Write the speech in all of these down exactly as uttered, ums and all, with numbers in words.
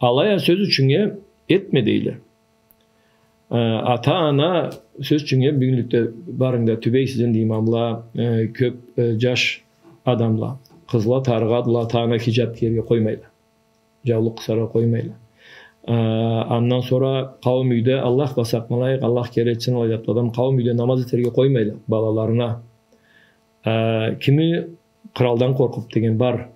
Алай а сёз ючюннге этме дейле. Э, ата-ана сёз ючюннге бюгюнлюкде барынгда тюбейсиз энди имамла, э, кёп, э, джаш адамла. Къызла тарыгъадыла, ата-ана хиджаб киерге къоймайла. Джаулукъ къысаргъа къоймайла. Э, андан сора къауум юйде Аллах бла сакъланайыкъ, Аллах кери этсин алай затладан, къауум юйде намаз этерге къоймайла балаларына. Э, кими къралдан къоркъуб деген бар.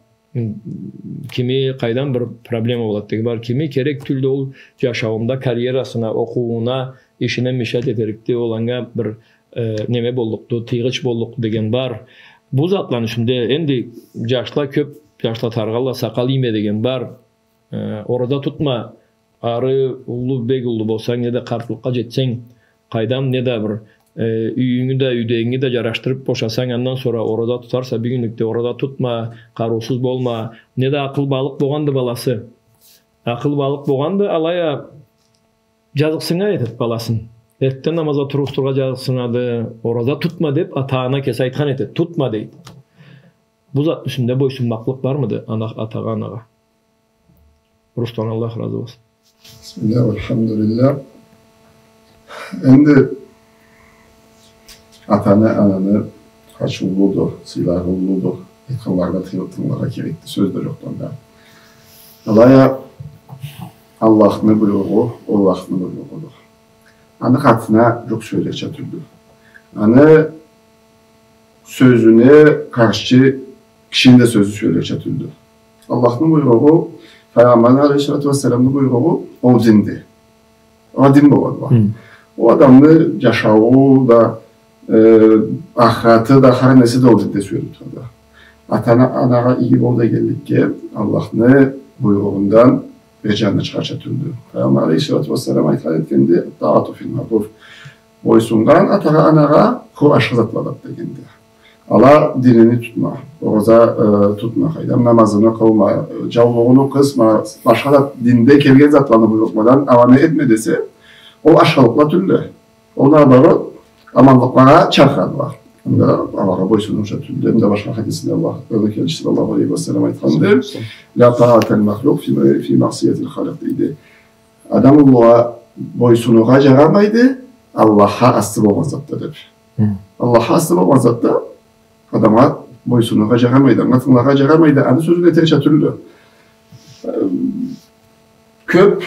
Кими къайдан бир проблема болады деген бар. Кими керек тюлдю ол джашауунда карьерасына, окъууна, ишине мешать этерикди, ол анга бир, э, неме боллукъду, тыйгъыч боллукъду деген бар. Бу затланы юсюнде энди джашла кёп, джашла тарыгъалла, сакъал ийме деген бар. Э, ораза тутма, ары уллу, бек уллу болсанг, неда къартлыкъгъа джетсенг, къайдам, неда бир, э, юйюнгю да, юйдегинги да джарашдырыб бошасанг, андан сора ораза тутарса, бюгюнлюкде ораза тутма, къарыусуз болма, неда акъылбалыкъ болгъанды баласы. Акъылбалыкъ болгъанды, алай а джазыкъсыннган этед баласын. Эртден намазгъа тургъузургъа джазыкъсынады, ораза тутма деб ата-ана кеси айтхан этед, тутма дейд. Бу затны юсюнде бойсунмакълыкъ бармыды ана-, атагъа, анагъа? Руслан, Аллах разы болсун. Бисмиллях, альхамдулиллях. Энди атаны, ананы хачы уллуду, сыйлагъы уллуду. Айтханларына тынг-, тынгыларгъа керекди, сёз да джокъду анда. Алай а Аллахны буйругъу, Аллахны буйругъуду. Аны къатына джукъ сюелирча тюлдю. Аны сёзюне къаршчы кишини да сёзю сюелирча тюлдю. Аллахны буйругъу, Пайгъамбарны алейхиссалату уассаламны буйругъу ол динди. Ол дин болады. Хы. Ол адамны джашауу да, э, ахыраты да, хар неси да ол динде сюелиб турады. Ата-анагъа иги бол дегенликге Аллахны буйругъундан бир джанына чыгъарча тюлдю. Пайгъамбар алейхиссалату уассалам айтхан этгенди: «Ат-таату филь-маъруф». Бойсуннган атагъа, анагъа, къуру ашхы затладады дегенди. Ала динини тутма, ораза, э, тутма, къайдам, намазыны къылма, э, джаулугъуну къысма, башха да динде келген затланы буйрукъладан аланы этме десе, ол ашхылыкъла тюлдю. Ол, наоборот, аманлыкълагъа чакъырадыла. Анда алагъа бойсунурча тюлдю. Энди башха хадисинде Аллах, Аллахны келечиси саллаллаху алейхи ва саллам айтханды: «Ля таата ли махлукъ фи, фи маъсияти ль-халикъ», — дейди. Адам улугъа бойсунургъа джарамайды Аллахха ассы болгъан затда, деб. Хы. Аллахха ассы болгъан затда адамгъа бойсунургъа джарамайды, анга тынгыларгъа джарамайды, аны сёзюн этерча тюлдю. Эм, кёб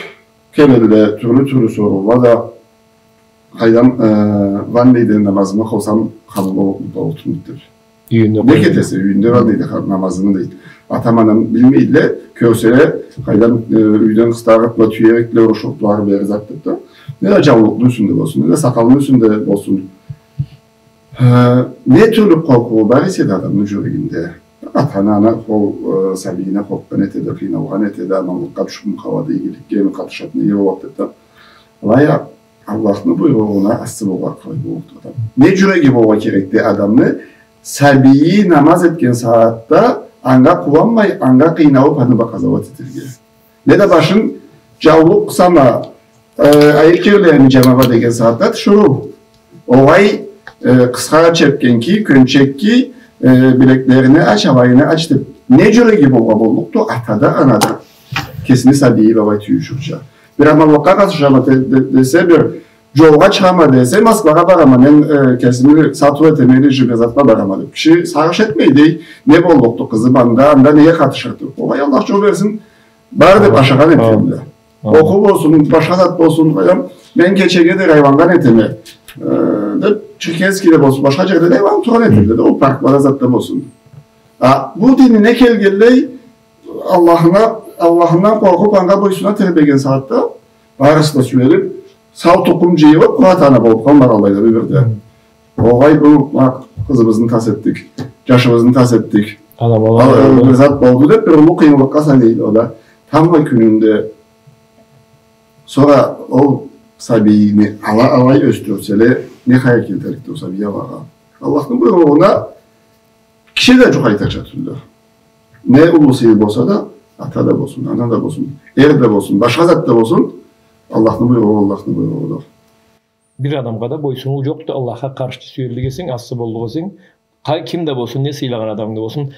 келелле тюрлю-тюрлю соруула да, къайдам, э, ванныйда намазымы къылсам, къабыл боллукъмуду, боллукъмуду деб. Юйюнде къоймай. Нек этесе, юйюнде ванныйда къыл-, намазынгы, дейди. Атам-анам билмейдиле, кёрселе, къайдам, э, юйден къыстарыкъла, тюерикле, урушурукъла, бери зат деб да. Неда джаулукъну юсюнде болсун, неда сакъалны юсюнде болсун. Э, не тюрлю къоркъуу бар эсе да адамны джюрегинде. Ата-ана, ана ол, э, сабийине къоркъгъан этеди, къыйналгъан этеди, аманлыкъгъа тюшюбмю къалады, игиликгеми къатышады, неге болады деб да. Алай а Аллахны буйругъуна ассы болгъа къалай боллукъду адам? Не джюреги болгъа керекди адамны, сабийи намаз этген сагъатда анга къууанмай, анга къыйналыб, аны бла къазауат этерге? Неда башын джаулукъ къысама, э, айыб джерлерин джамама деген сагъатда тиширыу. Огъай, э, къысха чепкенки, кёнчекки, э, билеклерини ач, алайыны ач деб. Не джюреги болгъа боллукъду атада, анада? Кесини сабийи бла алай тюйюшюрча. Бир аманлыкъгъа къатышама де-, де-, десе, бир джолгъа чыгъама десе, Москвагъа барама, мен, э, кесими сатыу этеме, или джыгъы затха барама деб. Киши сагъыш этмейди, не боллукъду къызым анда, анда неге къатышады? Огъай, Аллах джол берсин, бар деб ашагъан этгенди. Окъуу болсун, башха зат болсун, къайдам, мен кечеге да айланнган этеме, э, деб, Черкесскеде болсун, башха джерде да айланыб тургъан этеди да, ол парклада затда болсун. А бу динине келгенлей, Аллахына, Аллахындан къоркъуб, анга бойсуна тебреген сагъатда, барысы да сюелиб, сау тукъум джыйылыб, къуру ата-ана болуб къалмагъанлай да бир-бирде. Огъай, бу, ма, къызыбызны тас этдик, джашыбызны тас этдик. Адам, ол, э, бир зат болду деб, бир уллу къыйынлыкъгъа санайды ол да. Тамбла кюнюнде сора ол сабийни ала-, алай ёсдюрселе, не хайыр келтирикди ол сабий алагъа? Аллахны буйругъуна киши да джукъ айтырча тюлдю. Не уллу сыйы болса да, ата да болсун, ана да болсун, эр да болсун, башха зат да болсун, Аллахны буйругъу Аллахны буйругъудур. Бир адамгъа да бойсунуу джокъду, Аллахха къаршчы сюеллик эсенг, ассы боллукъ эсенг, къа-, ким да болсун, не сыйлагъан адамынг да болсун,